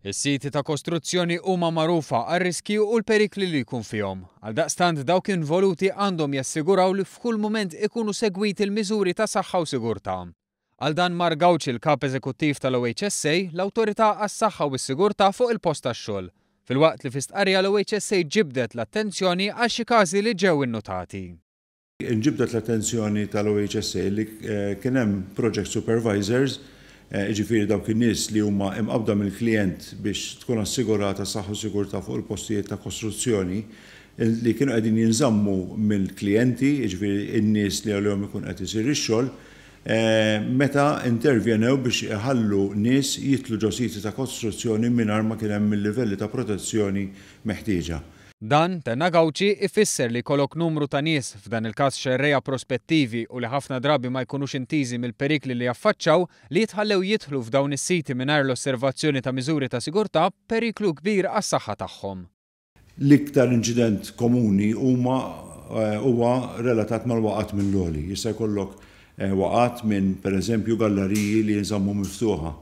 Is-siti ta' kostruzzjoni huma magħrufa għar-riskji u l-perikli li jkun fihom. Għaldaqstant dawk involuti għandhom jassiguraw li f'kull mument ikunu segwiti l-miżuri ta' saħħa u sigurtà. Għal dan mar Gauci l-Kap Eżekuttiv tal-OHSA, l-Awtorità għas-Saħħa u s-Sigurtà fuq il-Post tax-Xogħol, filwaqt li fi stqarrija l-OHSA ġibdet l-attenzjoni għal xi każi li ġew innutati. Inġibdet l-attenzjoni tal-OHSA li kien hemm project supervisors, jiġifieri dawk in-nies li huma imqabbda mill-klijent biex tkun assigurata s-saħħa u s-sigurtà fuq il-postijiet ta' kostruzzjoni, li kienu qegħdin jinżammu mill-klijenti, jiġifieri n-nies li għalihom ikun qed isir ix-xogħol, meta intervjenew biex iħallu nies jidħlu ġo siti ta' kostruzzjoni mingħajr ma kien hemm il-livelli ta' protezzjoni meħtieġa. Dan, tenna Gauci, ifisser li jkollok numru ta' nies, f'dan il-każ xerrejja prospettivi u li ħafna drabi ma jkunux intiżi mill-perikli li jaffaċċaw, li jitħallew jidħlu f'dawn is-siti mingħajr l-osservazzjoni ta' miżuri ta' sigurtà, b'periklu kbir għas-saħħa tagħhom. L-iktar inċident komuni huma huwa relatat mal-waqgħat mill-għoli. Jista' jkollok waqgħat minn, pereżempju, gallariji li jinżammu miftuħa.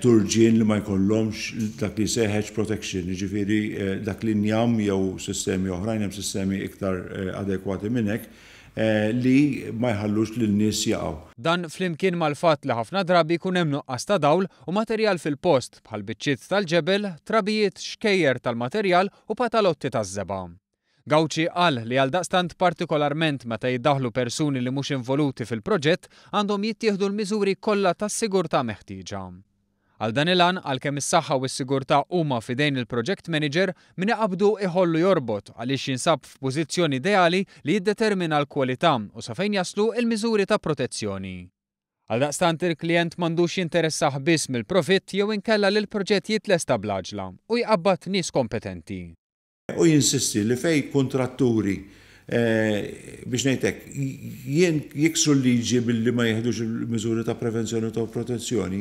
Turġien li ma jkollhomx dak li jsejjaħ edge protection, jiġifieri dak l-injam jew sistemi oħrajn, hemm sistemi iktar adekwati minn hekk, li ma jħallux lin-nies jaqgħu. Dan flimkien mal-fatt li ħafna drabi jkun hemm nuqqas ta' dawl u materjal fil-post bħal biċċiet tal-ġebel, trabijiet, xkejjer tal-materjal u patalotti taż-żebgħa. Gauci qal li għaldaqstant partikolarment meta jiddaħħlu persuni li mhux involuti fil-proġett għandhom jittieħdu l-miżuri kollha ta' sigurtà meħtieġa. Għal dan il-għan, għalkemm is-saħħa u s-sigurtà huma f'idejn il-project manager, min iqabbdu iħollu jorbot għaliex jinsab f'pożizzjoni ideali li jiddetermina l-kwalità u sa fejn jaslu l-miżuri ta' protezzjoni. Għaldaqstant il-klijent m'għandux jinteressah biss mill-profitt jew inkella li l-proġett jitlesta bl-għaġla u jqabbad nies kompetenti. U jinsisti li fejn kuntratturi, biex ngħid hekk, jiksru l-liġi billi ma jieħdux il-miżuri ta' prevenzjoni u ta' protezzjoni,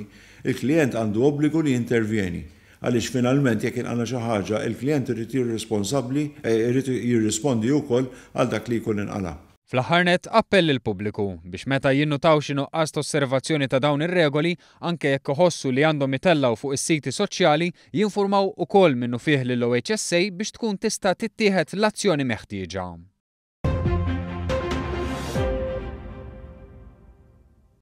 il-klijent għandu obbligu li jintervjeni. Għaliex finalment jekk inqala' xi ħaġa, il-klijent irid jirresponsabbli, irid jirrispondi wkoll għal dak li jkun inqala'. Fl-aħħar nett, appell lill-pubbliku biex meta jinnutaw xi nuqqas ta' osservazzjoni ta' dawn ir-regoli, anke jekk iħossu li għandhom itellgħu fuq is-siti soċjali, jinfurmaw ukoll minnufih lill-OHSA biex tkun tista' tittieħed l-azzjoni meħtieġa.